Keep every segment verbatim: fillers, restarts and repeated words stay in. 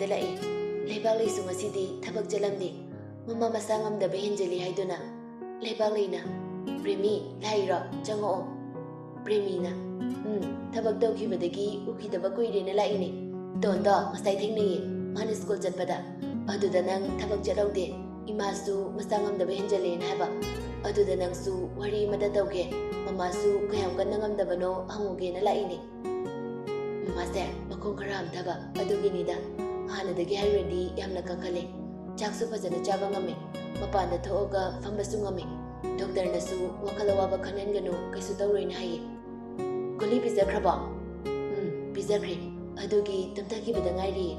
ꯗ ꯂꯥꯛꯏ꯫ ꯂꯩꯕꯥꯛꯂꯩꯁꯨ ꯉꯁꯤꯗꯤ ꯊꯕꯛ ꯆꯠꯂꯝꯗꯦ꯫ ꯃꯃꯥ ꯃꯁꯥ ꯉꯝꯗꯕ ꯍꯦꯟꯖꯜꯂꯤ ꯍꯥꯏꯗꯨꯅ꯫ ꯂꯩꯕꯥꯛꯂꯩꯅ, "ꯄ꯭ꯔꯦꯃꯤ, ꯂꯥꯛꯏꯔꯣ? ꯆꯪꯉꯛꯑꯣ꯫" ꯄ꯭ꯔꯦꯃꯤꯅ, "ꯎꯝ, ꯊꯕꯛ ꯇꯧꯈꯤꯕꯗꯒꯤ ꯎꯈꯤꯗꯕ ꯀꯨꯏꯔꯦꯅ ꯂꯥꯛꯏꯅꯦ꯫ ꯗꯣꯟꯗꯣ ꯉꯁꯥꯏ ꯊꯦꯡꯅꯩꯌꯦ, ꯃꯥꯅ ꯁ꯭ꯀꯨꯜ ꯆꯠꯄꯗ꯫ ꯑꯗꯨꯗ ꯅꯪ ꯊꯕꯛ ꯆꯠꯍꯧꯗꯦ꯫ ꯏꯃꯥꯁꯨ ꯃꯁꯥ ꯉꯝꯗꯕ ꯍꯦꯟꯖꯜꯂꯦꯅ ꯍꯥꯏꯕ꯫ ꯑꯗꯨꯗ ꯅꯪꯁꯨ ꯋꯥꯔꯤ ꯑꯃꯇ ꯇꯧꯒꯦ, ꯃꯃꯥꯁꯨ ꯀꯌꯥꯝ ꯀꯟꯅ ꯉꯝꯗꯕꯅꯣ ꯍꯪꯉꯨꯒꯦꯅ ꯂꯥꯛꯏꯅꯦ꯫" ꯃꯃꯥꯁꯦ ꯃꯈꯣꯡ ꯈꯔ ꯍꯝꯊꯕ ꯑꯗꯨꯒꯤꯅꯤꯗ꯫ ꯍꯥꯟꯅꯗꯒꯤ ꯍꯥꯏꯔꯨꯔꯗꯤ ꯌꯥꯝꯅ ꯀꯟꯈꯠꯂꯦ꯫ ꯆꯥꯛꯁꯨ ꯐꯖꯅ ꯆꯥꯕ ꯉꯝꯃꯦ꯫ ꯃꯄꯥꯟꯗ ꯊꯣꯛꯑꯒ ꯐꯝꯕꯁꯨ ꯉꯝꯃꯦ꯫ ꯗꯣꯛꯇꯔꯅꯁꯨ "ꯋꯥꯈꯜ ꯑꯋꯥꯕ ꯈꯟꯍꯟꯒꯅꯨ, ꯀꯩꯁꯨ ꯇꯧꯔꯣꯏꯅ" ꯍꯥꯏꯌꯦ꯫ "ꯒꯨꯂꯤ ꯄꯤꯖꯈ꯭ꯔꯕꯣ?" "ꯎꯝ, ꯄꯤꯖꯈ꯭ꯔꯦ꯫ ꯑꯗꯨꯒꯤ ꯇꯨꯝꯊꯈꯤꯕꯗ ꯉꯥꯏꯔꯤꯌꯦ꯫"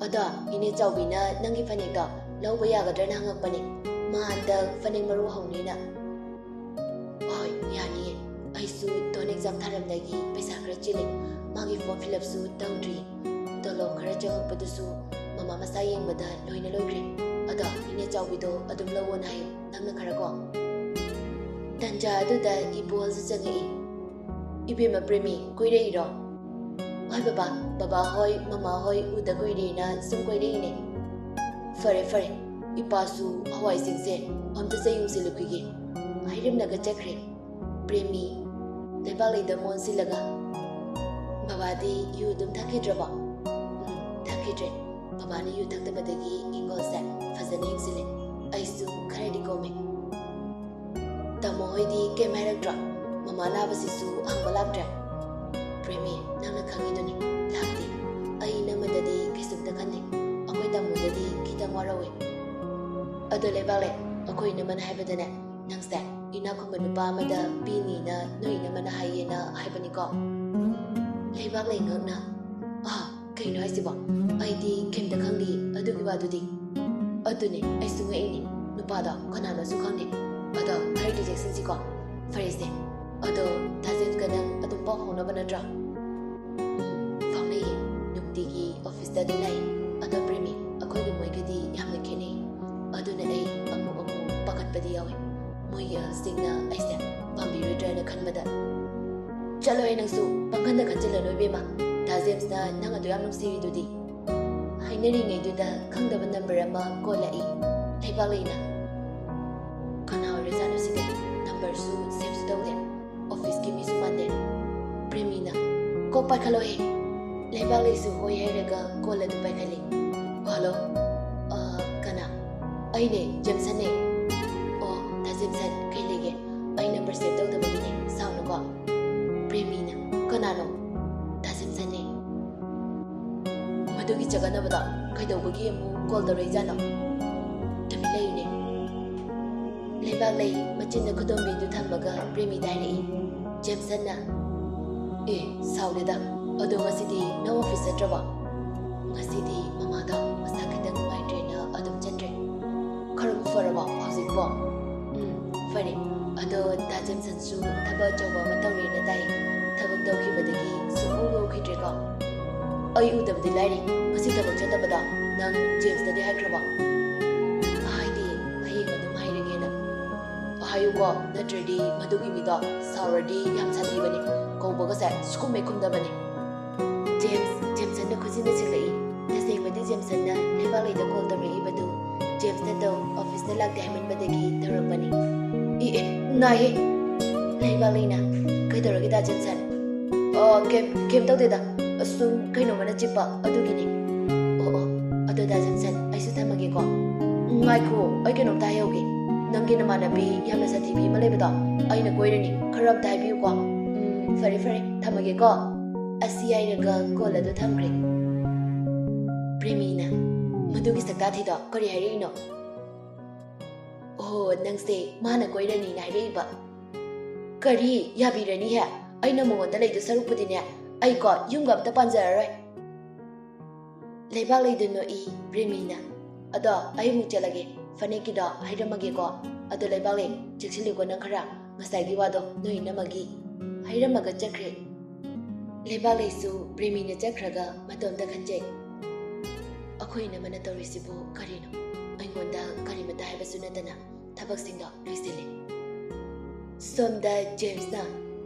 "ꯑꯗꯣ, ꯏꯅꯦ ꯆꯥꯎꯕꯤꯅ ꯅꯪꯒꯤ ꯐꯅꯦꯛꯇꯣ ꯂꯧꯕ ꯌꯥꯒꯗ꯭ꯔꯅ ꯍꯪꯉꯛꯄꯅꯦ꯫ ꯃꯥ ꯍꯟꯗꯛ ꯐꯅꯦꯛ ꯃꯔꯨ ꯍꯧꯅꯤꯅ꯫" "ꯍꯣꯏ, ꯌꯥꯅꯤꯌꯦ꯫ ꯑꯩꯁꯨ ꯗꯣꯟ ꯑꯦꯛꯖꯥꯝ ꯊꯥꯔꯝꯗꯥꯏꯒꯤ ꯄꯩꯁꯥ ꯈꯔ ꯆꯤꯜꯂꯦ꯫ ꯃꯥꯒꯤ ꯐꯣꯔꯝ ꯐꯤꯜ ꯑꯞꯁꯨ ꯇꯧꯗ꯭ꯔꯤ꯫ ꯇꯣꯂꯣꯞ ꯈꯔ ꯆꯪꯉꯛꯄꯗꯨꯁꯨ ꯃꯃꯥ ꯃꯁꯥ ꯌꯦꯡꯕꯗ ꯂꯣꯏꯅ ꯂꯣꯏꯈ꯭ꯔꯦ꯫ ꯑꯗꯣ ꯏꯅꯦ ꯆꯥꯎꯕꯤꯗꯣ ꯑꯗꯨꯝ ꯂꯧꯑꯣꯅ ꯍꯥꯏꯌꯨ, ꯅꯪꯅ ꯈꯔ ꯀꯣ꯫" ꯇꯟꯖꯥ ꯑꯗꯨꯗ ꯏꯕꯣꯜꯁꯨ ꯆꯪꯉꯛꯏ꯫ "ꯏꯕꯦꯝꯃ ꯄ꯭ꯔꯦꯃꯤ, ꯀꯣꯏꯔꯛꯏꯔꯣ?" "ꯍꯣꯏ ꯕꯕꯥ, ꯕꯕꯥ ꯍꯣꯏ, ꯃꯃꯥ ꯍꯣꯏ ꯎꯗ ꯀꯨꯏꯔꯦꯅ ꯁꯨꯝ ꯀꯣꯏꯔꯛꯏꯅꯦ꯫" "ꯐꯔꯦ, ꯐꯔꯦ꯫ ꯏꯄꯥꯁꯨ ꯍꯋꯥꯏꯁꯤꯡꯁꯦ ꯑꯝꯇ ꯆꯩ ꯌꯨꯡꯁꯤꯜꯂꯨꯈꯤꯒꯦ" ꯍꯥꯏꯔꯝꯂꯒ ꯆꯠꯈ꯭ꯔꯦ꯫ ꯄ꯭ꯔꯦꯃꯤ ꯂꯩꯕꯥꯛꯂꯩꯗ ꯃꯣꯟꯁꯤꯜꯂꯒ, "ꯕꯕꯥꯗꯤ ꯌꯨ ꯑꯗꯨꯝ ꯊꯛꯈꯤꯗ꯭ꯔꯕꯣ?" "ꯎꯝ, ꯊꯛꯈꯤꯗ꯭ꯔꯦ꯫ ꯕꯕꯥꯅ ꯌꯨ ꯊꯛꯇꯕꯗꯒꯤ ꯏꯪꯈꯣꯜꯁꯦ ꯐꯖꯅ ꯌꯦꯡꯁꯤꯜꯂꯦ꯫ ꯑꯩꯁꯨ ꯈꯔꯗꯤ ꯀꯣꯝꯃꯦ꯫" "ꯇꯥꯃꯣ ꯍꯣꯏꯗꯤ ꯀꯩꯝ ꯍꯥꯏꯔꯛꯇ꯭ꯔꯣ? ꯃꯃꯥ ꯅꯥꯕꯁꯤꯁꯨ ꯍꯪꯕ ꯂꯥꯛꯇ꯭ꯔꯦ?" "ꯄ꯭ꯔꯦꯃꯤ, ꯅꯪꯅ ꯈꯪꯉꯤꯗꯨꯅꯤ, ꯂꯥꯛꯇꯦ꯫ ꯑꯩ ꯏꯅꯝꯃꯗꯗꯤ ꯀꯩꯁꯨꯝꯇ ꯈꯟꯗꯦ꯫ ꯑꯩꯈꯣꯏ ꯇꯥꯃꯣꯗꯗꯤ ꯈꯤꯇꯪ ꯋꯥꯔꯧꯋꯦ꯫" "ꯑꯗꯣ ꯂꯩꯕꯥꯛꯂꯩ, ꯑꯩꯈꯣꯏ ꯏꯅꯝꯃꯅ ꯍꯥꯏꯕꯗꯅꯦ, ꯅꯪꯁꯦ ꯏꯅꯥꯛ ꯈꯨꯟꯕ ꯅꯨꯄꯥ ꯑꯃꯗ ꯄꯤꯅꯤꯅ ꯅꯣꯏ ꯏꯅꯝꯃꯅ ꯍꯥꯏꯌꯦꯅ ꯍꯥꯏꯕꯅꯤꯀꯣ꯫" ꯂꯩꯕꯥꯛꯂꯩ ꯉꯛꯅ, "ꯑꯥ, ꯀꯩꯅꯣ ꯍꯥꯏꯁꯤꯕꯣ? ꯑꯩꯗꯤ ꯀꯩꯝꯇ ꯈꯪꯗꯦ ꯑꯗꯨꯒꯤ ꯋꯥꯗꯨꯗꯤ꯫" "ꯑꯗꯨꯅꯦ, ꯑꯩꯁꯨ ꯉꯛꯏꯅꯦ꯫ ꯅꯨꯄꯥꯗꯣ ꯀꯅꯥꯅꯣꯁꯨ ꯈꯪꯗꯦ꯫ ꯑꯗꯣ ꯈꯔꯗꯤ ꯆꯦꯛꯁꯤꯟꯁꯤꯀꯣ꯫" "ꯐꯔꯦꯁꯦ, ꯑꯗꯣ ꯊꯥꯖꯤꯟꯒ ꯅꯪ ꯑꯗꯨꯝ ꯄꯥꯎ ꯐꯥꯎꯅꯕ ꯅꯠꯇ꯭ꯔꯣ?" "ꯎꯝ, ꯐꯥꯎꯅꯩꯌꯦ꯫ ꯅꯨꯡꯇꯤꯒꯤ ꯑꯣꯐꯤꯁꯇ ꯑꯗꯨꯝ ꯂꯥꯛꯏ꯫ ꯑꯗꯣ ꯄ꯭ꯔꯦꯃꯤ, ꯑꯩꯈꯣꯏꯒ ꯃꯣꯏꯒꯗꯤ ꯌꯥꯝꯅ ꯈꯦꯠꯅꯩ꯫ ꯑꯗꯨꯅ ꯑꯩ ꯑꯃꯨꯛ ꯑꯃꯨꯛ ꯄꯥꯈꯠꯄꯗꯤ ꯌꯥꯎꯏ꯫ ꯃꯣꯏꯒꯤ ꯑꯍꯜꯁꯤꯡꯅ ꯑꯩꯁꯦ ꯄꯥꯝꯕꯤꯔꯣꯏꯗ꯭ꯔꯅ ꯈꯟꯕꯗ꯫" "ꯆꯠꯂꯣꯍꯦ ꯅꯪꯁꯨ, ꯄꯪꯈꯟꯗ ꯈꯟꯖꯤꯜꯂꯅꯨ ꯏꯕꯦꯝꯃ꯫ ꯗꯥ ꯖꯦꯝꯁꯅ ꯅꯪ ꯑꯗꯨ ꯌꯥꯝ ꯅꯨꯡꯁꯤꯔꯤꯗꯨꯗꯤ? ꯍꯥꯏꯅꯔꯤꯉꯩꯗꯨꯗ ꯈꯪꯗꯕ ꯅꯝꯕꯔ ꯑꯃ ꯀꯣꯜ ꯂꯥꯛꯏ꯫ ꯂꯩꯕꯥꯛꯂꯩꯅ꯫ ꯀꯅꯥ ꯑꯣꯏꯔꯖꯥꯠꯅꯣ ꯁꯤꯗꯤ? ꯅꯝꯕꯔꯁꯨ ꯁꯦꯞꯁꯨ ꯇꯧꯗꯦ꯫ ꯑꯣꯐꯤꯁꯀꯤ ꯃꯤꯁꯨ ꯃꯥꯟꯗꯦ꯫ ꯄ꯭ꯔꯦꯃꯤꯅ꯫ "ꯀꯣꯛ ꯄꯥꯏꯈꯠꯂꯣꯍꯦ!" ꯂꯩꯕꯥꯛꯂꯩꯁꯨ ꯍꯣꯏ ꯍꯥꯏꯔꯒ ꯀꯣꯜ ꯑꯗꯨ ꯄꯥꯏꯈꯠꯂꯤ꯫ "ꯍꯜꯂꯣ? ꯑ, ꯀꯅꯥ?" "ꯑꯩꯅꯦ, ꯖꯦꯝꯁꯟꯅꯦ꯫" "ꯑꯣ, ꯗꯥ ꯖꯦꯝꯁꯟ, ꯀꯩ ꯂꯩꯒꯦ? ꯑꯩ ꯅꯝꯕꯔ ꯁꯦꯞ ꯇꯧꯗꯕꯒꯤꯅꯦ, ꯁꯥꯎꯅꯨꯀꯣ꯫" ꯄ꯭ꯔꯦꯃꯤꯅ꯫ "ꯀꯅꯥꯅꯣ?" "ꯗꯥ ꯖꯦꯝꯁꯟꯅꯦ꯫" "ꯃꯗꯨꯒꯤ ꯆꯒꯠꯅꯕꯗꯣ ꯀꯩꯗꯧꯕꯒꯤ ꯑꯃꯨꯛ ꯀꯣꯜ ꯇꯧꯔꯛꯏꯖꯥꯠꯅꯣ?" ꯇꯨꯃꯤꯟ ꯂꯩꯌꯨꯅꯦ꯫ ꯂꯩꯕꯥꯛꯂꯩ ꯃꯆꯤꯟꯗ ꯈꯨꯗꯣꯝꯕꯤꯗꯨ ꯊꯝꯃꯒ ꯄ꯭ꯔꯦꯃꯤꯗ ꯍꯥꯏꯔꯛꯏ꯫ ꯖꯦꯝꯁꯟꯅ꯫ "ꯑꯦ, ꯁꯥꯎꯗꯦꯗ꯫ ꯑꯗꯣ ꯉꯁꯤꯗꯤ ꯅꯪ ꯑꯣꯐꯤꯁ ꯆꯠꯇ꯭ꯔꯕꯣ?" "ꯉꯁꯤꯗꯤ ꯃꯃꯥꯗꯣ ꯃꯁꯥ ꯈꯤꯇꯪ ꯅꯨꯡꯉꯥꯏꯇ꯭ꯔꯦꯅ ꯑꯗꯨꯝ ꯆꯠꯇ꯭ꯔꯦ꯫" "ꯈꯔꯕꯨ ꯐꯔꯕꯣ ꯍꯧꯖꯤꯛꯄꯣ?" "ꯎꯝ, ꯐꯔꯦ꯫ ꯑꯗꯣ ꯗꯥ ꯖꯦꯝꯁꯟꯁꯨ ꯊꯕꯛ ꯑꯆꯧꯕ ꯑꯃ ꯇꯧꯔꯦꯅ ꯇꯥꯏ꯫ ꯊꯕꯛ ꯇꯧꯈꯤꯕꯗꯒꯤ ꯁꯨꯡꯎ ꯎꯈꯤꯗ꯭ꯔꯦꯀꯣ?" "ꯑꯩ ꯎꯗꯕꯗꯤ ꯂꯥꯏꯔꯤ, ꯉꯁꯤ ꯊꯕꯛ ꯆꯠꯇꯕꯗꯣ ꯅꯪ ꯖꯦꯝꯁꯇꯗꯤ ꯍꯥꯏꯈ꯭ꯔꯕꯣ?" "ꯍꯥꯏꯗꯤ, ꯍꯌꯦꯡ ꯑꯗꯨꯝ ꯍꯥꯏꯔꯒꯦꯅ꯫" "ꯍꯥꯏꯌꯨꯀꯣ, ꯅꯠꯇ꯭ꯔꯗꯤ ꯃꯗꯨꯒꯤ ꯃꯤꯗꯣ ꯁꯥꯎꯔꯗꯤ ꯌꯥꯝ ꯁꯥꯊꯤꯕꯅꯤ, ꯀꯧꯕꯒꯁꯦ ꯁꯨꯈꯨꯝ ꯍꯦꯛ ꯈꯨꯝꯗꯕꯅꯤ꯫" ꯖꯦꯝꯁ, ꯖꯦꯝꯁꯟꯅ ꯈꯨꯖꯤꯟꯅ ꯁꯤꯡꯂꯛꯏ꯫ ꯇꯁꯦꯡꯕꯗꯤ ꯖꯦꯝꯁꯟꯅ ꯂꯩꯕꯥꯛꯂꯩꯗ ꯀꯣꯜ ꯇꯧꯔꯛꯏꯕꯗꯨ ꯖꯦꯝꯁꯅ ꯇꯧ ꯑꯣꯐꯤꯁꯇ ꯂꯥꯛꯇꯦ ꯍꯥꯏꯃꯟꯕꯗꯒꯤ ꯇꯧꯔꯛꯄꯅꯤ꯫ "ꯏ ꯑꯦ, ꯅꯥꯏꯍꯦ!" ꯂꯩꯕꯥꯛꯂꯩꯅ꯫ "ꯀꯩꯗꯧꯔꯒꯦ ꯗꯥ ꯖꯦꯝꯁꯟ?" "ꯑꯣ, ꯀꯩꯝ, ꯀꯩꯝ ꯇꯧꯗꯦꯗ꯫ ꯑꯁꯨꯝ ꯀꯩꯅꯣꯝꯃꯅ ꯆꯤꯛꯄ ꯑꯗꯨꯒꯤꯅꯤ꯫" "ꯑꯣ, ꯑꯣ, ꯑꯗꯣ ꯗꯥ ꯖꯦꯝꯁꯟ, ꯑꯩꯁꯨ ꯊꯝꯃꯒꯦꯀꯣ꯫" "ꯉꯥꯏꯈꯣ, ꯑꯩ ꯀꯩꯅꯣꯝꯇ ꯍꯥꯏꯍꯧꯒꯦ꯫ ꯅꯪꯒꯤ ꯅꯃꯥꯟꯅꯕꯤ ꯌꯥꯝꯅ ꯁꯥꯊꯤꯕꯤ ꯑꯃ ꯂꯩꯕꯗꯣ ꯑꯩꯅ ꯀꯣꯏꯔꯅꯤ, ꯈꯔ ꯑꯝꯇ ꯍꯥꯏꯕꯤꯌꯨꯀꯣ꯫" "ꯎꯝ, ꯐꯔꯦ, ꯐꯔꯦ, ꯊꯝꯃꯒꯦꯀꯣ꯫" ꯑꯁꯤ ꯍꯥꯏꯔꯒ ꯀꯣꯜ ꯑꯗꯨ ꯊꯝꯈ꯭ꯔꯦ꯫ ꯄ꯭ꯔꯦꯃꯤꯅ꯫ "ꯃꯗꯨꯒꯤ ꯁꯛꯇꯥꯊꯤꯗꯣ ꯀꯔꯤ ꯍꯥꯏꯔꯛꯏꯅꯣ?" "ꯑꯣ, ꯅꯪꯁꯦ ꯃꯥꯅ ꯀꯣꯏꯔꯅꯤꯅ ꯍꯥꯏꯔꯛꯏꯕ?" "ꯀꯔꯤ? ꯌꯥꯕꯤꯔꯅꯤꯍꯦ? ꯑꯩꯅ ꯃꯉꯣꯟꯗ ꯂꯩꯗꯣꯏ ꯁꯔꯨꯛꯄꯨꯗꯤꯅꯦ, ꯑꯩꯀꯣ ꯌꯨꯝꯒ ꯑꯝꯇ ꯄꯥꯟꯖꯔꯔꯣꯏ꯫" ꯂꯩꯕꯥꯛꯂꯩꯗꯨ ꯅꯣꯛꯏ ꯄ꯭ꯔꯦꯃꯤꯅ꯫ "ꯑꯗꯣ ꯑꯩ ꯑꯃꯨꯛ ꯆꯠꯂꯒꯦ, ꯐꯅꯦꯛꯀꯤꯗꯣ ꯍꯥꯏꯔꯝꯃꯒꯦꯀꯣ꯫ ꯑꯗꯣ ꯂꯩꯕꯥꯛꯂꯩ, ꯆꯦꯛꯁꯤꯜꯂꯨꯀꯣ ꯅꯪ ꯈꯔ, ꯉꯁꯥꯏꯒꯤ ꯋꯥꯗꯣ ꯅꯣꯏ ꯏꯅꯝꯃꯒꯤ꯫" ꯍꯥꯏꯔꯝꯃꯒ ꯆꯠꯈ꯭ꯔꯦ꯫ ꯂꯩꯕꯥꯛꯂꯩꯁꯨ ꯄ꯭ꯔꯦꯃꯤꯅ ꯆꯠꯈ꯭ꯔꯒ ꯃꯇꯣꯝꯇ ꯈꯟꯖꯩ꯫ "ꯑꯩꯈꯣꯏ ꯏꯅꯝꯃꯅ ꯇꯧꯔꯤꯁꯤꯕꯨ ꯀꯔꯤꯅꯣ? ꯑꯩꯉꯣꯟꯗ ꯀꯔꯤꯃꯇ ꯍꯥꯏꯕꯁꯨ ꯅꯠꯇꯅ ꯊꯕꯛꯁꯤꯡꯗꯣ ꯂꯣꯏꯁꯤꯜꯂꯤ꯫" ꯁꯣꯝꯗ ꯖꯦꯝꯁꯅ꯫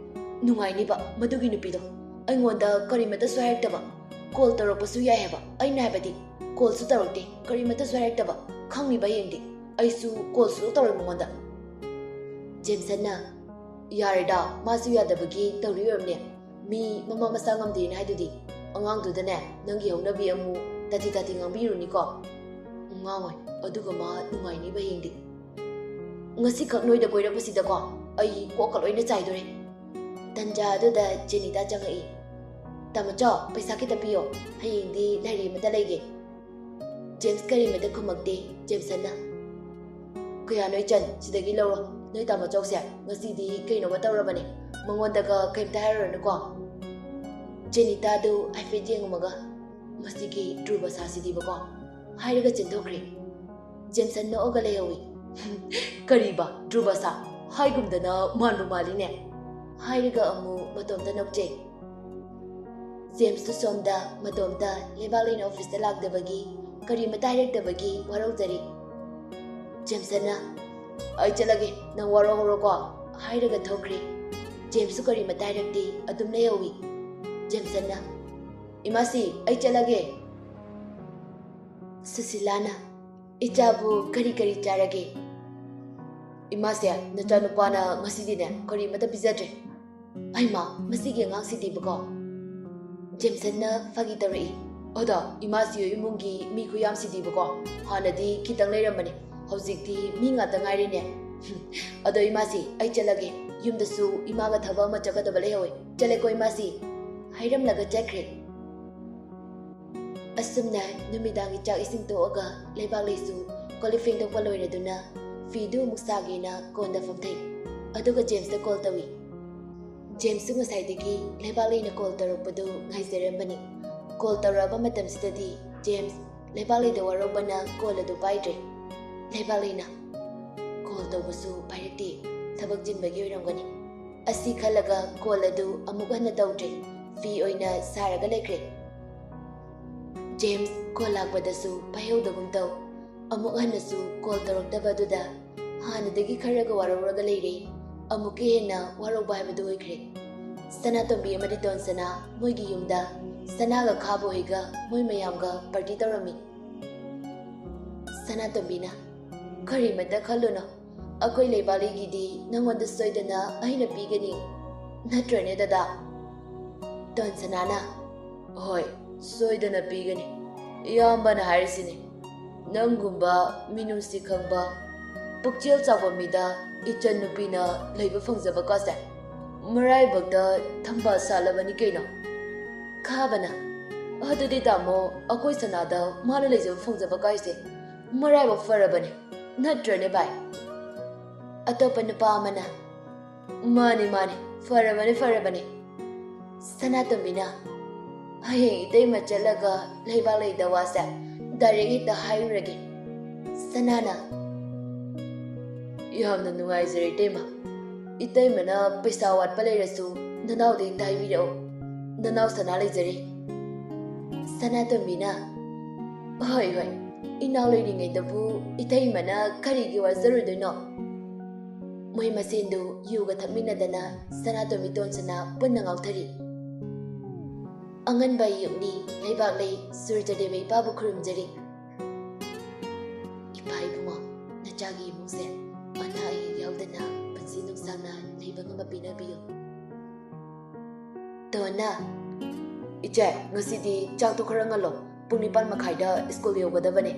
"ꯅꯨꯡꯉꯥꯏꯅꯤꯕ ꯃꯗꯨꯒꯤ ꯅꯨꯄꯤꯗꯣ꯫ ꯑꯩꯉꯣꯟꯗ ꯀꯔꯤꯃꯠꯇꯁꯨ ꯍꯥꯏꯔꯛꯇꯕ꯫ ꯀꯣꯜ ꯇꯧꯔꯛꯄꯁꯨ ꯌꯥꯏ ꯍꯥꯏꯕ, ꯑꯩꯅ ꯍꯥꯏꯕꯗꯤ꯫ ꯀꯣꯜꯁꯨ ꯇꯧꯔꯛꯇꯦ, ꯀꯔꯤꯃꯠꯇꯁꯨ ꯍꯥꯏꯔꯛꯇꯕ꯫ ꯈꯪꯅꯤꯕ ꯍꯌꯦꯡꯗꯤ꯫ ꯑꯩꯁꯨ ꯀꯣꯜ ꯁꯨꯡꯇꯧ ꯇꯧꯔꯣꯏ ꯃꯉꯣꯟꯗ꯫ ꯖꯦꯝꯁꯟꯅ, "ꯌꯥꯔꯦꯗ, ꯃꯥꯁꯨ ꯌꯥꯗꯕꯒꯤ ꯇꯧꯔꯤ ꯑꯣꯏꯔꯝꯅꯦ꯫ ꯃꯤ ꯃꯃꯥ ꯃꯆꯥ ꯉꯝꯗꯦꯅ ꯍꯥꯏꯗꯨꯗꯤ꯫ ꯑꯉꯥꯡꯗꯨꯗꯅꯦ, ꯅꯪꯒꯤ ꯍꯧꯅꯕꯤ ꯑꯃꯨꯛ ꯇꯥꯊꯤ ꯇꯥꯊꯤ ꯉꯥꯡꯕꯤꯔꯨꯅꯤꯀꯣ꯫ ꯉꯥꯡꯉꯣꯏ, ꯑꯗꯨꯒ ꯃꯥ ꯅꯨꯡꯉꯥꯏꯅꯤꯕ ꯍꯌꯦꯡꯗꯤ꯫ ꯉꯁꯤꯈꯛ ꯅꯣꯏꯗ ꯀꯣꯏꯔꯛꯄꯁꯤꯗꯀꯣ, ꯑꯩ ꯀꯣꯛꯀ ꯂꯣꯏꯅ ꯆꯥꯏꯗꯣꯔꯦ꯫" ꯇꯟꯖꯥ ꯑꯗꯨꯗ ꯖꯦꯅꯤꯇꯥ ꯆꯪꯉꯛꯏ꯫ "ꯇꯥꯃꯣꯆꯧ, ꯄꯩꯁꯥ ꯈꯤꯇ ꯄꯤꯌꯣ, ꯍꯌꯦꯡꯗꯤ ꯂꯥꯏꯔꯤ ꯑꯃꯇ ꯂꯩꯒꯦ꯫" ꯖꯦꯝꯁ ꯀꯔꯤꯃꯇ ꯈꯨꯝꯃꯛꯇꯦ꯫ ꯖꯦꯝꯁꯟꯅ, "ꯀꯌꯥꯅꯣ ꯏꯆꯟ? ꯁꯤꯗꯒꯤ ꯂꯧꯔꯣ꯫ ꯅꯣꯏ ꯇꯥꯃꯣꯆꯧꯁꯦ ꯉꯁꯤꯗꯤ ꯀꯩꯅꯣꯃ ꯇꯧꯔꯕꯅꯦ꯫ ꯃꯉꯣꯟꯗꯒ ꯀꯩꯝꯇ ꯍꯥꯏꯔꯨꯔꯅꯨꯀꯣ꯫" ꯖꯦꯅꯤꯇꯥꯗꯨ ꯍꯥꯏꯐꯦꯠ ꯌꯦꯡꯉꯝꯃꯒ, "ꯃꯁꯤꯒꯤ ꯗ꯭ꯔꯨꯕꯁꯥꯁꯤꯗꯤꯕꯀꯣ, ꯍꯥꯏꯔꯒ ꯆꯦꯟꯊꯣꯛꯈ꯭ꯔꯦ꯫" ꯖꯦꯝꯁꯟ ꯅꯣꯛꯑꯒ ꯂꯩꯍꯧꯏ꯫ "ꯀꯔꯤꯕ? ꯗ꯭ꯔꯨꯕꯁꯥ? ꯍꯥꯏꯒꯨꯝꯗꯅ ꯃꯥꯟꯕꯨ ꯃꯥꯜꯂꯤꯅꯦ꯫" ꯍꯥꯏꯔꯒ ꯑꯃꯨꯛ ꯃꯇꯣꯝꯇ ꯅꯣꯛꯆꯩ꯫ ꯖꯦꯝꯁꯇꯨ ꯁꯣꯝꯗ ꯃꯇꯣꯝꯇ ꯂꯩꯕꯥꯛ ꯂꯩꯅ ꯑꯣꯐꯤꯁꯇ ꯂꯥꯛꯇꯕꯒꯤ, ꯀꯔꯤꯃꯇ ꯍꯥꯏꯔꯛꯇꯕꯒꯤ ꯋꯥꯔꯧꯖꯔꯤ꯫ ꯖꯦꯝꯁꯟꯅ, "ꯑꯩ ꯆꯠꯂꯒꯦ, ꯅꯪ ꯋꯥꯔꯧꯍꯧꯔꯣꯀꯣ," ꯍꯥꯏꯔꯒ ꯊꯣꯛꯈ꯭ꯔꯦ꯫ ꯖꯦꯝꯁꯁꯨ ꯀꯔꯤꯃꯇ ꯍꯥꯏꯔꯛꯇꯦ, ꯑꯗꯨꯝ ꯂꯩꯍꯧꯏ꯫ ꯖꯦꯝꯁꯟꯅ, "ꯏꯃꯥꯁꯤ, ꯑꯩ ꯆꯠꯂꯒꯦ꯫" ꯁꯨꯁꯤꯂꯥꯅ, "ꯏꯆꯥꯕꯨ ꯀꯔꯤ ꯀꯔꯤ ꯆꯥꯔꯒꯦ?" "ꯏꯃꯥꯁꯦ, ꯅꯆꯥꯅꯨꯄꯥꯅ ꯉꯁꯤꯗꯤꯅꯦ ꯀꯔꯤꯃꯇ ꯄꯤꯖꯗ꯭ꯔꯦ꯫" "ꯑꯩꯃ, ꯃꯁꯤꯒꯤ ꯑꯉꯥꯡꯁꯤꯗꯤꯕꯀꯣ꯫" ꯖꯦꯝꯁꯟꯅ ꯐꯥꯒꯤ ꯇꯧꯔꯛꯏ꯫ "ꯑꯗꯣ ꯏꯃꯥꯁꯤ ꯏꯃꯨꯡꯒꯤ ꯃꯤ ꯈꯨꯌꯥꯝꯁꯤꯗꯤꯕꯀꯣ, ꯍꯥꯟꯅꯗꯤ ꯈꯤꯇꯪ ꯂꯩꯔꯝꯕꯅꯦ, ꯍꯧꯖꯤꯛꯇꯤ ꯃꯤ ꯉꯥꯛꯇ ꯉꯥꯏꯔꯦꯅꯦ꯫" "ꯑꯗꯣ ꯏꯃꯥꯁꯤ, ꯑꯩ ꯆꯠꯂꯒꯦ꯫ ꯌꯨꯝꯗꯁꯨ ꯏꯃꯥꯒ ꯊꯕꯛ ꯑꯃ ꯆꯠꯀꯗꯕ ꯂꯩꯍꯧꯋꯦ꯫ ꯆꯠꯂꯦꯀꯣ ꯏꯃꯥꯁꯤ꯫" ꯍꯥꯏꯔꯝꯂꯒ ꯆꯠꯈ꯭ꯔꯦ꯫ ꯑꯁꯨꯝꯅ ꯅꯨꯃꯤꯗꯥꯡꯒꯤ ꯆꯥꯛ ꯏꯁꯤꯡ ꯇꯣꯛꯑꯒ ꯂꯩꯕꯥꯛ ꯂꯩꯁꯨ ꯀꯣꯜ ꯂꯤꯛ ꯐꯦꯡꯗꯣꯛꯄ ꯂꯣꯏꯔꯗꯨꯅ ꯐꯤꯗꯨ ꯑꯃꯨꯛ ꯁꯥꯒꯦꯅ ꯀꯣꯟꯗ ꯐꯝꯊꯩ꯫ ꯑꯗꯨꯒ ꯖꯦꯝꯁꯇ ꯀꯣꯜ ꯇꯧꯏ꯫ ꯖꯦꯝꯁꯁꯨ ꯉꯁꯥꯏꯗꯒꯤ ꯂꯩꯕꯥꯛ ꯂꯩꯅ ꯀꯣꯜ ꯇꯧꯔꯛꯄꯗꯨ ꯉꯥꯏꯖꯔꯝꯕꯅꯤ꯫ ꯀꯣꯜ ꯇꯧꯔꯛꯑꯕ ꯃꯇꯝꯁꯤꯗꯗꯤ ꯖꯦꯝꯁ ꯂꯩꯕꯥꯛ ꯂꯩꯗ ꯋꯥꯔꯧꯕꯅ ꯀꯣꯜ ꯑꯗꯨ ꯄꯥꯏꯗ꯭ꯔꯦ꯫ ꯂꯩꯕꯥꯛ ꯂꯩꯅ ꯀꯣꯜ ꯇꯧꯕꯁꯨ ꯄꯥꯏꯔꯛꯇꯦ, ꯊꯕꯛ ꯆꯤꯟꯕꯒꯤ ꯑꯣꯏꯔꯝꯒꯅꯤ꯫ ꯑꯁꯤ ꯈꯜꯂꯒ ꯀꯣꯜ ꯑꯗꯨ ꯑꯃꯨꯛ ꯍꯟꯅ ꯇꯧꯗ꯭ꯔꯦ, ꯐꯤ ꯑꯣꯏꯅ ꯁꯥꯔꯒ ꯂꯩꯈ꯭ꯔꯦ꯫ ꯖꯦꯝꯁ ꯀꯣꯜ ꯂꯥꯛꯄꯗꯁꯨ ꯄꯥꯏꯍꯧꯗꯒꯨꯝ ꯇꯧ꯫ ꯑꯃꯨꯛ ꯍꯟꯅꯁꯨ ꯀꯣꯜ ꯇꯧꯔꯛꯇꯕ ꯑꯗꯨꯗ ꯍꯥꯟꯅꯗꯒꯤ ꯈꯔꯒ ꯋꯥꯔꯧꯔꯒ ꯂꯩꯔꯦ꯫ ꯑꯃꯨꯛꯀ ꯍꯦꯟꯅ ꯋꯥꯔꯧꯕ ꯍꯥꯏꯕꯗꯨ ꯑꯣꯏꯈ꯭ꯔꯦ꯫ ꯁꯅꯥꯇꯣꯝꯕꯤ ꯑꯃꯗꯤ ꯇꯣꯟꯁꯅꯥ ꯃꯣꯏꯒꯤ ꯌꯨꯝꯗ ꯁꯅꯥꯒ ꯈꯥꯕ ꯍꯣꯏꯒ ꯃꯣꯏ ꯃꯌꯥꯝꯒ ꯄꯥꯔꯇꯤ ꯇꯧꯔꯝꯃꯤ꯫ ꯁꯅꯥꯇꯣꯝꯕꯤꯅ, "ꯀꯔꯤꯃꯇ ꯈꯜꯂꯨꯅꯣ, ꯑꯩꯈꯣꯏ ꯂꯩꯕꯥꯛꯂꯩꯒꯤꯗꯤ ꯅꯪꯉꯣꯟꯗ ꯁꯣꯏꯗꯅ ꯑꯩꯅ ꯄꯤꯒꯅꯤ, ꯅꯠꯇ꯭ꯔꯅꯦ ꯗꯗꯥ?" ꯇꯣꯟꯁꯅꯥꯅ, "ꯍꯣꯏ, ꯁꯣꯏꯗꯅ ꯄꯤꯒꯅꯤ꯫ ꯏꯌꯥꯝꯕꯅ ꯍꯥꯏꯔꯤꯁꯤꯅꯤ, ꯅꯪꯒꯨꯝꯕ ꯃꯤꯅꯨꯡꯁꯤ ꯈꯪꯕ, ꯄꯨꯛꯆꯦꯜ ꯆꯥꯎꯕ ꯃꯤꯗ ꯏꯆꯟ ꯅꯨꯄꯤꯅ ꯂꯩꯕ ꯐꯪꯖꯕ ꯀꯥꯁꯦ ꯃꯔꯥꯏꯕꯛꯇ ꯊꯝꯕꯥꯜ ꯁꯥꯠꯂꯕꯅꯤ ꯀꯩꯅꯣ?" ꯈꯥꯕꯅ, "ꯑꯗꯨꯗꯤ ꯇꯥꯃꯣ, ꯑꯩꯈꯣꯏ ꯁꯅꯥꯗ ꯃꯥꯅ ꯂꯩꯖꯕ ꯐꯪꯖꯕ ꯀꯥꯏꯁꯦ ꯃꯔꯥꯏꯕꯛ ꯐꯔꯕꯅꯤ, ꯅꯠꯇ꯭ꯔꯅꯦ ꯚꯥꯏ?" ꯑꯇꯣꯞꯄ ꯅꯨꯄꯥ ꯑꯃꯅ, "ꯃꯥꯅꯤ, ꯃꯥꯅꯤ, ꯐꯔꯕꯅꯤ, ꯐꯔꯕꯅꯤ꯫" ꯁꯅꯥꯇꯣꯝꯕꯤꯅ, "ꯍꯌꯦꯡ ꯏꯇꯩꯃ ꯆꯠꯂꯒ ꯂꯩꯕꯥꯛꯂꯩꯗ ꯋꯥꯁꯦ ꯗꯥꯏꯔꯦꯛ ꯍꯦꯛꯇ ꯍꯥꯏꯔꯨꯔꯒꯦ꯫" ꯁꯅꯥꯅ, "ꯌꯥꯝꯅ ꯅꯨꯡꯉꯥꯏꯖꯔꯦ ꯏꯇꯩꯃ꯫ ꯏꯇꯩꯃꯅ ꯄꯩꯁꯥ ꯋꯥꯠꯄ ꯂꯩꯔꯁꯨ ꯅꯅꯥꯎꯗ ꯍꯦꯛꯇ ꯍꯥꯏꯕꯤꯔꯛꯑꯣ꯫ ꯅꯅꯥꯎ ꯁꯅꯥ ꯂꯩꯖꯔꯦ꯫" ꯁꯅꯥꯇꯣꯝꯕꯤꯅ, "ꯍꯣꯏ, ꯍꯣꯏ, ꯏꯅꯥꯎ ꯂꯩꯔꯤꯉꯩꯗꯕꯨ ꯏꯇꯩꯃꯅ ꯀꯔꯤꯒꯤ ꯋꯥꯖꯔꯨꯗꯣꯏꯅꯣ?" ꯃꯣꯏ ꯃꯁꯦꯟꯗꯨ ꯌꯨꯒ ꯊꯛꯃꯤꯟꯅꯗꯅ ꯁꯅꯥꯇꯣꯝꯕꯤ ꯇꯣꯟꯁꯅꯥ ꯄꯨꯟꯅ ꯉꯥꯎꯊꯔꯤ꯫ ꯑꯉꯟꯕ ꯑꯌꯨꯛꯅꯤ, ꯂꯩꯕꯥꯛꯂꯩ ꯁꯨꯔꯖꯗꯦꯕ ꯏꯄꯥꯕꯨ ꯈꯨꯔꯨꯝꯖꯔꯤ꯫ "ꯏꯄꯥ ꯏꯕꯨꯡꯉꯣ, ꯅꯆꯥꯒꯤ ꯏꯃꯨꯡꯁꯦ ꯑꯅꯥ ꯑꯌꯦꯛ ꯌꯥꯎꯗꯅ ꯄꯨꯟꯁꯤ ꯅꯨꯡꯁꯥꯡꯅ ꯂꯩꯕ ꯉꯝꯕ ꯄꯤꯅꯕꯤꯌꯨ꯫" ꯇꯣꯟꯅ, "ꯏꯆꯦ, ꯉꯁꯤꯗꯤ ꯆꯥꯛꯇꯣ ꯈꯔ ꯉꯜꯂꯣ, ꯄꯨꯡ ꯅꯤꯄꯥꯟ ꯃꯈꯥꯏꯗ ꯁ꯭ꯀꯨꯜ ꯌꯧꯒꯗꯕꯅꯦ,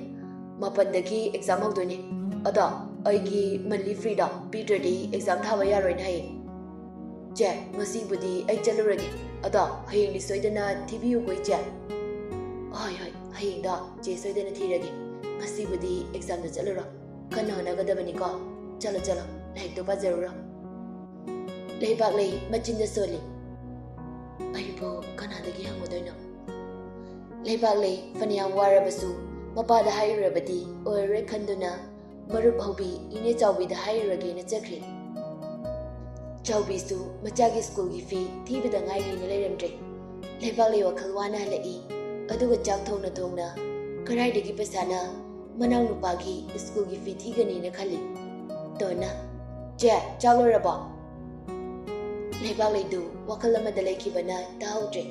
ꯃꯥꯄꯟꯗꯒꯤ ꯑꯦꯛꯖꯥꯝ ꯍꯧꯗꯣꯏꯅꯦ꯫ ꯑꯗꯣ ꯑꯩꯒꯤ ꯃꯟꯂꯤ ꯐꯤꯗꯣ ꯄꯤꯗ꯭ꯔꯗꯤ ꯑꯦꯛꯖꯥꯝ ꯊꯥꯕ ꯌꯥꯔꯣꯏꯅ ꯍꯥꯏꯌꯦ꯫ ꯆꯦ, ꯉꯁꯤꯕꯨꯗꯤ ꯑꯩ ꯆꯠꯂꯨꯔꯒꯦ, ꯑꯗꯣ ꯍꯌꯦꯡꯗꯤ ꯁꯣꯏꯗꯅ ꯊꯤꯕꯤꯌꯨꯀꯣ ꯏꯆꯦ꯫" "ꯍꯣꯏ, ꯍꯣꯏ, ꯍꯌꯦꯡꯗꯣ ꯆꯦ ꯁꯣꯏꯗꯅ ꯊꯤꯔꯒꯦ꯫ ꯉꯁꯤꯕꯨꯗꯤ ꯑꯦꯛꯖꯥꯝꯗ ꯆꯠꯂꯨꯔꯣ, ꯀꯟꯅ ꯍꯣꯠꯅꯒꯗꯕꯅꯤꯀꯣ꯫ ꯆꯠꯂꯣ, ꯆꯠꯂꯣ, ꯂꯥꯏꯔꯤꯛꯇꯣ ꯄꯥꯖꯔꯨꯔꯣ꯫" ꯂꯩꯕꯥꯛꯂꯩ ꯃꯆꯤꯟꯗ ꯁꯣꯜꯂꯤ꯫ "ꯑꯩꯕꯨ ꯀꯅꯥꯗꯒꯤ ꯍꯪꯉꯨꯗꯣꯏꯅꯣ?" ꯂꯩꯕꯥꯛꯂꯩ ꯐꯅꯌꯥꯝ ꯋꯥꯔꯕꯁꯨ ꯃꯄꯥꯗ ꯍꯥꯏꯔꯨꯔꯕꯗꯤ ꯑꯣꯏꯔꯔꯣꯏ ꯈꯟꯗꯨꯅ ꯃꯔꯨꯞ ꯍꯧꯕꯤ ꯏꯅꯦ ꯆꯥꯎꯕꯤꯗ ꯍꯥꯏꯔꯨꯔꯒꯦꯅ ꯆꯠꯈ꯭ꯔꯦ꯫ ꯆꯥꯎꯕꯤꯁꯨ ꯃꯆꯥꯒꯤ ꯁ꯭ꯀꯨꯜꯒꯤ ꯐꯤ ꯊꯤꯕꯗ ꯉꯥꯏꯔꯤꯅ ꯂꯩꯔꯝꯗ꯭ꯔꯦ꯫ ꯂꯩꯕꯥꯛꯂꯩ ꯋꯥꯈꯜ ꯋꯥꯅ ꯍꯜꯂꯛꯏ꯫ ꯑꯗꯨꯒ ꯆꯥꯛ ꯊꯣꯡꯅ ꯊꯣꯡꯅ ꯀꯗꯥꯏꯗꯒꯤ ꯄꯩꯁꯥꯅ ꯃꯅꯥꯎꯅꯨꯄꯥꯒꯤ ꯁ꯭ꯀꯨꯜꯒꯤ ꯐꯤ ꯊꯤꯒꯅꯤꯅ ꯈꯜꯂꯤ꯫ ꯇꯣꯟꯅ, "ꯆꯦ, ꯆꯥꯛ ꯂꯣꯏꯔꯕꯣ?" ꯂꯩꯕꯥꯛꯂꯩꯗꯨ ꯋꯥꯈꯜ ꯑꯃꯗ ꯂꯩꯈꯤꯕꯅ ꯇꯥꯍꯧꯗ꯭ꯔꯦ꯫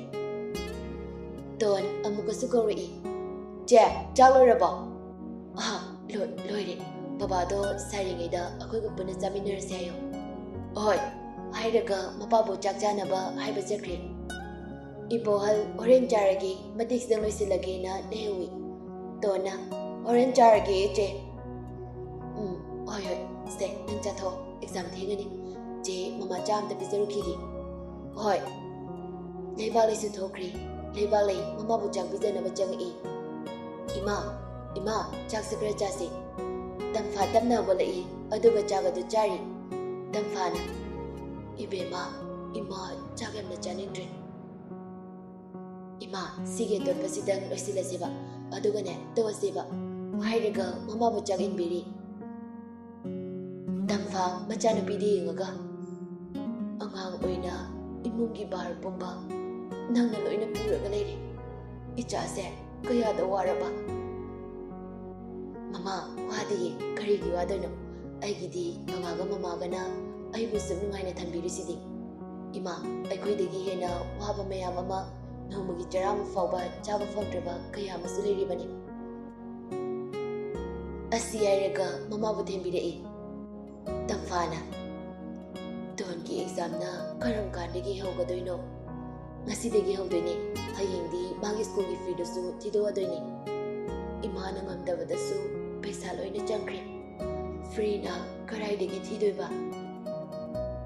ꯇꯣꯟ ꯑꯃꯨꯛꯀꯁꯨ ꯀꯧꯔꯛꯏ, "ꯆꯦ, ꯆꯥꯛ ꯂꯣꯏꯔꯕꯣ?" "ꯑꯍ, ꯂꯣꯏ-, ꯂꯣꯏꯔꯦ꯫ ꯕꯕꯥꯗꯣ ꯁꯥꯔꯤꯉꯩꯗ ꯑꯩꯈꯣꯏꯒ ꯄꯨꯟꯅ ꯆꯥꯃꯤꯟꯅꯔꯁꯦ ꯍꯥꯏꯌꯣ꯫" "ꯑꯍꯣꯏ꯫" ꯍꯥꯏꯔꯒ ꯃꯄꯥꯕꯨ ꯆꯥꯛ ꯆꯥꯅꯕ ꯍꯥꯏꯕ ꯆꯠꯈ꯭ꯔꯦ꯫ "ꯏꯕꯣꯍꯜ, ꯍꯣꯔꯦꯟ ꯆꯥꯔꯒꯦ꯫ ꯃꯇꯦꯛꯁꯤꯗꯪ ꯂꯣꯏꯁꯤꯜꯂꯒꯦꯅ ꯂꯩꯍꯧꯏ꯫" ꯇꯣꯟꯅ, "ꯍꯣꯔꯦꯟ ꯆꯥꯔꯒꯦ, ꯆꯦ꯫" "ꯎꯝ, ꯍꯣꯏ, ꯍꯣꯏ꯫ ꯁꯦ, ꯅꯪ ꯆꯥꯊꯣꯛ꯫ ꯑꯦꯛꯖꯥꯝ ꯊꯦꯡꯉꯅꯤ꯫ ꯆꯦ, ꯃꯃꯥ ꯆꯥ ꯑꯝꯇ ꯄꯤꯖꯔꯨꯈꯤꯒꯦ꯫" "ꯍꯣꯏ꯫" ꯂꯩꯕꯥꯛꯂꯩꯁꯨ ꯊꯣꯛꯈ꯭ꯔꯦ꯫ ꯂꯩꯕꯥꯛꯂꯩ ꯃꯃꯥꯕꯨ ꯆꯥꯛ ꯄꯤꯖꯅꯕ ꯆꯪꯉꯛꯏ꯫ "ꯏꯃꯥ, ꯏꯃꯥ, ꯆꯥꯛꯁꯦ ꯈꯔ ꯆꯥꯁꯤ꯫" ꯇꯝꯐꯥ ꯇꯞꯅ ꯍꯧꯒꯠꯂꯛꯏ, ꯑꯗꯨꯒ ꯆꯥꯛ ꯑꯗꯨ ꯆꯥꯔꯤ꯫ ꯇꯝꯐꯥꯅ, "ꯏꯕꯦꯝꯃ, ꯏꯃꯥ ꯆꯥꯛ ꯌꯥꯝꯅ ꯆꯥꯅꯤꯡꯗ꯭ꯔꯦ꯫" "ꯏꯃꯥ, ꯁꯤꯒꯤ ꯑꯇꯣꯠꯄꯁꯤꯗꯪ ꯂꯣꯏꯁꯤꯜꯂꯁꯦꯕ, ꯑꯗꯨꯒꯅꯦ, ꯇꯣꯛꯑꯁꯦꯕ꯫" ꯍꯥꯏꯔꯒ ꯃꯃꯥꯕꯨ ꯆꯥꯛ ꯏꯟꯕꯤꯔꯤ꯫ ꯇꯝꯐꯥ ꯃꯆꯥꯅꯨꯄꯤꯗ ꯌꯦꯡꯉꯒ, "ꯑꯉꯥꯡ ꯑꯣꯏꯅ ꯏꯃꯨꯡꯒꯤ ꯚꯥꯔ ꯄꯨꯝꯕ ꯅꯪꯅ ꯂꯣꯏꯅ ꯄꯨꯔꯒ ꯂꯩꯔꯦ꯫ ꯏꯆꯥꯁꯦ ꯀꯌꯥꯗ ꯋꯥꯔꯕ?" "ꯃꯃꯥ, ꯋꯥꯗꯤꯌꯦ꯫ ꯀꯔꯤꯒꯤ ꯋꯥꯗꯣꯏꯅꯣ? ꯑꯩꯒꯤꯗꯤ ꯃꯃꯥꯒ ꯃꯃꯥꯒꯅ ꯑꯩꯕꯨ ꯁꯨꯛ ꯅꯨꯡꯉꯥꯏꯅ ꯊꯝꯕꯤꯔꯤꯁꯤꯗꯤ꯫ ꯏꯃꯥ, ꯑꯩꯈꯣꯏꯗꯒꯤ ꯍꯦꯟꯅ ꯋꯥꯕ ꯃꯌꯥꯝ ꯑꯃ ꯅꯣꯡꯃꯒꯤ ꯆꯔꯥ ꯑꯃ ꯐꯥꯎꯕ ꯆꯥꯕ ꯐꯪꯗ꯭ꯔꯕ ꯀꯌꯥ ꯑꯃꯁꯨ ꯂꯩꯔꯤꯕꯅꯤ꯫" ꯑꯁꯤ ꯍꯥꯏꯔꯒ ꯃꯃꯥꯕꯨ ꯊꯦꯝꯕꯤꯔꯛꯏ꯫ ꯇꯝꯐꯥꯅ, "ꯇꯣꯟꯒꯤ ꯑꯦꯛꯖꯥꯝꯅ ꯀꯔꯝ ꯀꯥꯟꯗꯒꯤ ꯍꯧꯒꯗꯣꯏꯅꯣ?" "ꯉꯁꯤꯗꯒꯤ ꯍꯧꯗꯣꯏꯅꯦ꯫ ꯍꯌꯦꯡꯗꯤ ꯃꯥꯒꯤ ꯁ꯭ꯀꯨꯜꯒꯤ ꯐꯤꯗꯨꯁꯨ ꯊꯤꯗꯣꯛꯑꯗꯣꯏꯅꯦ꯫ ꯏꯃꯥꯅ ꯉꯝꯗꯕꯗꯁꯨ ꯄꯩꯁꯥ ꯂꯣꯏꯅ ꯆꯪꯈ꯭ꯔꯦ꯫ ꯐ꯭ꯔꯤꯅ ꯀꯗꯥꯏꯗꯒꯤ ꯊꯤꯗꯣꯏꯕ?"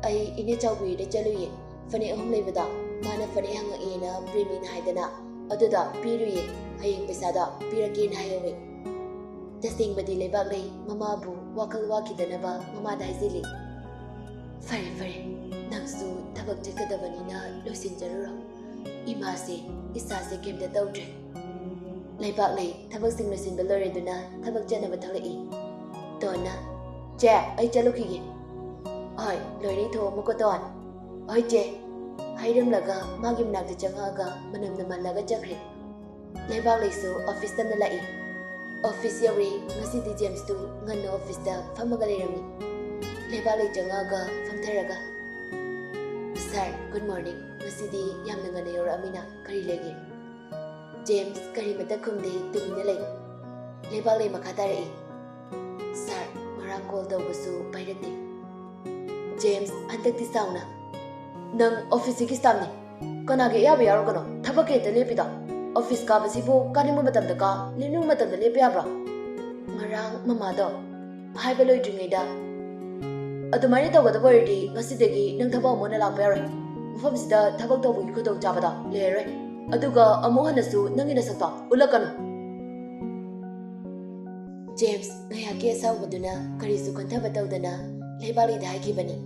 "ꯑꯩ ꯏꯅꯦ ꯆꯥꯎꯕꯤꯗ ꯆꯠꯂꯨꯏꯌꯦ꯫ ꯐꯅꯦꯛ ꯑꯍꯨꯝ ꯂꯩꯕꯗꯣ, ꯃꯥꯅ ꯐꯅꯦꯛ ꯍꯪꯉꯛꯑꯦꯅ ꯄ꯭ꯔꯦꯃꯤꯅ ꯍꯥꯏꯗꯅ ꯑꯗꯨꯗꯣ ꯄꯤꯔꯨꯏꯌꯦ꯫ ꯍꯌꯦꯡ ꯄꯩꯁꯥꯗꯣ ꯄꯤꯔꯛꯀꯦꯅ ꯍꯥꯏꯍꯧꯋꯦ꯫" ꯇꯁꯦꯡꯕꯗꯤ ꯂꯩꯕꯥꯛꯂꯩ ꯃꯃꯥꯕꯨ ꯋꯥꯈꯜ ꯋꯥꯈꯤꯗꯅꯕ ꯃꯃꯥꯗ ꯍꯥꯏꯖꯤꯜꯂꯤ꯫ "ꯐꯔꯦ, ꯐꯔꯦ, ꯅꯪꯁꯨ ꯊꯕꯛ ꯆꯠꯀꯗꯕꯅꯤꯅ ꯂꯣꯏꯁꯤꯟꯖꯔꯨꯔꯣ꯫ ꯏꯃꯥꯁꯦ, ꯏꯁꯥꯁꯦ ꯀꯩꯝꯇ ꯇꯧꯗ꯭ꯔꯦ꯫" ꯂꯩꯕꯥꯛꯂꯩ ꯊꯕꯛꯁꯤꯡ ꯂꯣꯏꯁꯤꯟꯕ ꯂꯣꯏꯔꯗꯨꯅ ꯊꯕꯛ ꯆꯠꯅꯕ ꯊꯣꯛꯂꯛꯏ꯫ ꯇꯣꯟꯅ, "ꯆꯦ, ꯑꯩ ꯆꯠꯂꯨꯈꯤꯒꯦ꯫" "ꯍꯣꯏ, ꯂꯣꯏꯔꯦ, ꯊꯣꯛꯑꯝꯃꯨꯀꯣ, ꯇꯣꯟ꯫" "ꯍꯣꯏ, ꯆꯦ꯫" ꯍꯥꯏꯔꯝꯂꯒ ꯃꯥꯒꯤ ꯃꯅꯥꯛꯇ ꯆꯪꯉꯛꯑꯒ ꯃꯅꯝ ꯅꯝꯍꯜꯂꯒ ꯆꯠꯈ꯭ꯔꯦ꯫ ꯂꯩꯕꯥꯛꯂꯩꯁꯨ ꯑꯣꯐꯤꯁ ꯇꯝꯅ ꯂꯥꯛꯏ꯫ ꯑꯣꯐꯤꯁ ꯌꯧꯔꯦ꯫ ꯉꯁꯤꯗꯤ ꯖꯦꯝꯁꯇꯨ ꯉꯟꯅ ꯑꯣꯐꯤꯁꯇ ꯐꯝꯃꯒ ꯂꯩꯔꯝꯃꯤ꯫ ꯂꯩꯕꯥꯛꯂꯩ ꯆꯪꯉꯛꯑꯒ ꯐꯝꯊꯔꯒ, "Sir, good morning. ꯉꯁꯤꯗꯤ ꯌꯥꯝꯅ ꯉꯟꯅ ꯌꯧꯔꯛꯑꯃꯤꯅ ꯀꯔꯤ ꯂꯩꯒꯦ?" ꯖꯦꯝꯁ ꯀꯔꯤꯃꯇ ꯈꯨꯝꯗꯦ, ꯇꯨꯃꯤꯟꯅ ꯂꯩ꯫ ꯂꯩꯕꯥꯛꯂꯩ ꯃꯈꯥ ꯇꯥꯔꯛꯏ, "Sir, ꯉꯔꯥꯡ call ꯇꯧꯕꯁꯨ ꯄꯥꯏꯔꯛꯇꯦ꯫" ꯖꯦꯝꯁ ꯍꯟꯗꯛꯇꯤ ꯁꯥꯎꯅ, "ꯅꯪ officeꯁꯤꯒꯤ staffꯅꯤ꯫ ꯀꯅꯥꯒꯤ ꯑꯌꯥꯕ ꯌꯥꯎꯔꯒꯅꯣ ꯊꯕꯛꯀ ꯍꯦꯛꯇ ꯂꯦꯞꯄꯤꯗꯣ? Office ꯀꯥꯕꯁꯤꯕꯨ ꯀꯥꯅꯤꯡꯕ ꯃꯇꯝꯗ ꯀꯥ, ꯂꯦꯞꯅꯤꯡꯕ ꯃꯇꯝꯗ ꯂꯦꯞꯄ ꯌꯥꯕ꯭ꯔꯣ?" "ꯉꯔꯥꯡ ꯃꯃꯥꯗꯣ ꯍꯥꯏꯕ ꯂꯣꯏꯗ꯭ꯔꯤꯉꯩꯗ, ꯑꯗꯨꯃꯥꯏꯅ ꯇꯧꯒꯗꯕ ꯑꯣꯏꯔꯗꯤ ꯉꯁꯤꯗꯒꯤ ꯅꯪ ꯊꯕꯛ ꯑꯃꯨꯛ ꯍꯟꯅ ꯂꯥꯛꯄ ꯌꯥꯔꯣꯏ꯫ ꯃꯐꯝꯁꯤꯗ ꯊꯕꯛ ꯇꯧꯕꯒꯤ ꯈꯨꯗꯣꯡꯆꯥꯕꯗꯣ ꯂꯩꯔꯔꯣꯏ꯫ ꯑꯗꯨꯒ ꯑꯃꯨꯛ ꯍꯟꯅꯁꯨ ꯅꯪꯒꯤ ꯅꯁꯛꯇꯣ ꯎꯠꯂꯛꯀꯅꯨ꯫" ꯖꯦꯝꯁ ꯉꯥꯏꯍꯥꯛꯀꯤ ꯑꯁꯥꯎꯕꯗꯨꯅ ꯀꯔꯤꯁꯨ ꯈꯟꯊꯕ ꯇꯧꯗꯅ ꯂꯩꯕꯥꯛꯂꯩꯗ ꯍꯥꯏꯈꯤꯕꯅꯤ꯫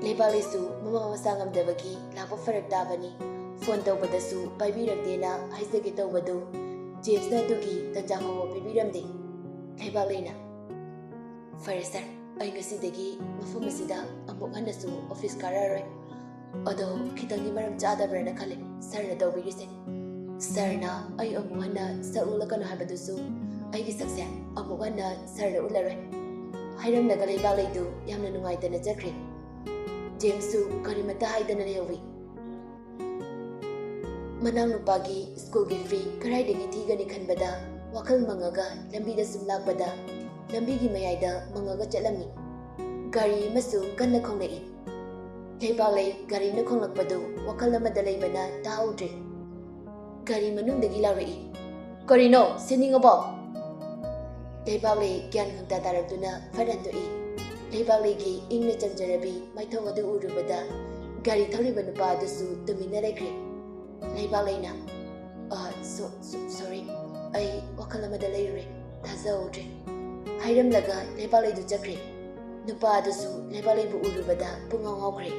ꯂꯩꯕꯥꯛꯂꯩꯁꯨ ꯃꯃꯥ ꯃꯆꯥ ꯉꯝꯗꯕꯒꯤ ꯂꯥꯛꯄ ꯐꯔꯛ ꯇꯥꯕꯅꯤ꯫ Phone ꯇꯧꯕꯗꯁꯨ ꯄꯥꯏꯕꯤꯔꯛꯇꯦꯅ ꯍꯥꯏꯖꯒꯦ ꯇꯧꯕꯗꯨ ꯖꯦꯝꯁꯅ ꯑꯗꯨꯒꯤ ꯇꯟꯖꯥ ꯐꯥꯎꯕ ꯄꯤꯕꯤꯔꯝꯗꯦ꯫ ꯂꯩꯕꯥꯛꯂꯩꯅ, "ꯐꯔꯦ sir, ꯑꯩ ꯉꯁꯤꯗꯒꯤ ꯃꯐꯝ ꯑꯁꯤꯗ ꯑꯃꯨꯛ ꯍꯟꯅꯁꯨ office ꯀꯥꯔꯛꯑꯔꯣꯏ꯫ ꯑꯗꯣ ꯈꯤꯇꯪꯗꯤ ꯃꯔꯝ ꯆꯥꯗꯕ꯭ꯔꯅ ꯈꯜꯂꯦ sirꯅ ꯇꯧꯕꯤꯔꯤꯁꯦ꯫ Sirꯅ ꯑꯩ ꯑꯃꯨꯛ ꯍꯟꯅ ꯁꯛ ꯎꯠꯂꯛꯀꯅꯨ ꯍꯥꯏꯕꯗꯨꯁꯨ ꯑꯩꯒꯤ ꯁꯛꯁꯦ ꯑꯃꯨꯛ ꯍꯟꯅ sirꯗ ꯎꯠꯂꯔꯣꯏ꯫" ꯍꯥꯏꯔꯝꯂꯒ ꯂꯩꯕꯥꯛꯂꯩꯗꯨ ꯌꯥꯝꯅ ꯅꯨꯡꯉꯥꯏꯇꯅ ꯆꯠꯈ꯭ꯔꯦ꯫ ꯖꯦꯝꯁꯁꯨ ꯀꯔꯤꯃꯠꯇ ꯍꯥꯏꯗꯅ ꯂꯩꯍꯧꯏ꯫ ꯃꯅꯥꯎꯅꯨꯄꯥꯒꯤ ꯁ꯭ꯀꯨꯜꯒꯤ fee ꯀꯗꯥꯏꯗꯒꯤ ꯊꯤꯒꯅꯤ ꯈꯟꯕꯗ ꯋꯥꯈꯜ ꯃꯪꯉꯒ ꯂꯝꯕꯤꯗ ꯁꯨꯝ ꯂꯥꯛꯄꯗ ꯂꯝꯕꯤꯒꯤ ꯃꯌꯥꯏꯗ ꯃꯪꯉꯒ ꯆꯠꯂꯝꯃꯤ꯫ ꯒꯥꯔꯤ ꯑꯃꯁꯨ ꯀꯟꯅ ꯈꯣꯡꯂꯛꯏ꯫ ꯂꯩꯕꯥꯛꯂꯩ ꯒꯥꯔꯤꯅ ꯈꯣꯡꯂꯛꯄꯗꯨ ꯋꯥꯈꯜ ꯑꯃꯗ ꯂꯩꯕꯅ ꯇꯥꯍꯧꯗ꯭ꯔꯦ꯫ ꯒꯥꯔꯤ ꯃꯅꯨꯡꯗꯒꯤ ꯂꯥꯎꯔꯛꯏ, "ꯀꯔꯤꯅꯣ, ꯁꯤꯅꯤꯡꯉꯕꯣ?" ꯂꯩꯕꯥꯛꯂꯩ ꯒ꯭ꯌꯥꯟ ꯈꯪꯇꯥ ꯇꯥꯔꯛꯇꯨꯅ ꯐꯠ ꯍꯟꯗꯣꯛꯏ꯫ ꯂꯩꯕꯥꯛꯂꯩꯒꯤ ꯏꯪꯅ ꯆꯝꯖꯔꯕꯤ ꯃꯥꯏꯊꯣꯡ ꯑꯗꯨ ꯎꯔꯨꯕꯗ ꯒꯥꯔꯤ ꯊꯧꯔꯤꯕ ꯅꯨꯄꯥ ꯑꯗꯨꯁꯨ ꯇꯨꯃꯤꯟꯅ ꯂꯩꯈ꯭ꯔꯦ꯫ ꯂꯩꯕꯥꯛꯂꯩꯅ, "ꯑ, so-, so-, sorry, ꯑꯩ ꯋꯥꯈꯜ ꯑꯃꯗ ꯂꯩꯔꯨꯔꯦ, ꯊꯥꯖꯍꯧꯗ꯭ꯔꯦ," ꯍꯥꯏꯔꯝꯂꯒ ꯂꯩꯕꯥꯛꯂꯩꯗꯨ ꯆꯠꯈ꯭ꯔꯦ꯫ ꯅꯨꯄꯥ ꯑꯗꯨꯁꯨ ꯂꯩꯕꯥꯛꯂꯩꯕꯨ ꯎꯔꯨꯕꯗ ꯄꯨꯡꯉꯥꯎ ꯉꯥꯎꯈ꯭ꯔꯦ꯫